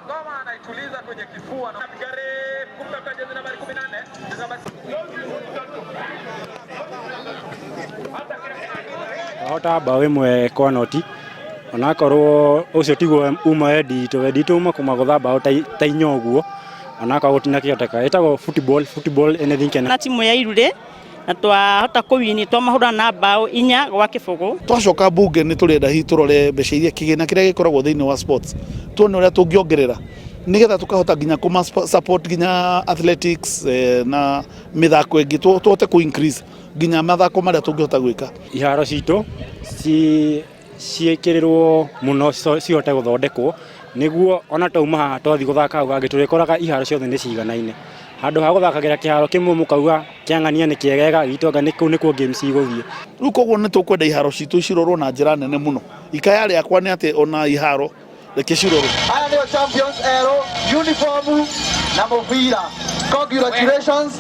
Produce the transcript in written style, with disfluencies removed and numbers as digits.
Ngoma anaituliza kwenye kifua na piga refu kumtafuta jezi nambari 14. Twahota mbaũ ĩmwe kwa noti onakorwo ũcio tiguo uma wendi witũ, wendi witũ uma kũmagũtha mbaũ ta inya ũguo onakorwo gũtinakĩhoteka. Ĩtagwo football, football anything can na timu ya Irure na twahota kũwini twamahũra na mbaũ 4-0. Twacoka bunge nĩ tũrenda hihi tũrore mbeca iria kĩgĩna kĩrĩa gĩkoragwo thĩinĩ wa sports, tuone ũrĩa tũngĩongerera nĩgetha tũkahota nginya kũma support nginya athletics na mĩthako ĩngĩ, tũhote kũ increase nginya mathako marĩa tũngĩhota gwĩka. Iharo citũ ciĩkĩrĩrwo mũno cihote gũthondekwo nĩguo ona twauma haha twathiĩ gũthaka hau hangĩ tũrĩkoraga iharo ciothe nĩ ciganaine. Handũ ha gũthakagĩra kĩharo kĩmwe mũkauga kĩang'ania nĩ kĩegega gitũ anga kũu nĩkuo games igũthiĩ. Rĩu koguo nĩ tũkwenda iharo citũ cirorwo na njĩra nene mũno. Ikaya rĩakwa nĩ atĩ ona iharo reke cirorwo. Aya nĩo champions erũ, uniform na mũbira. Congratulations.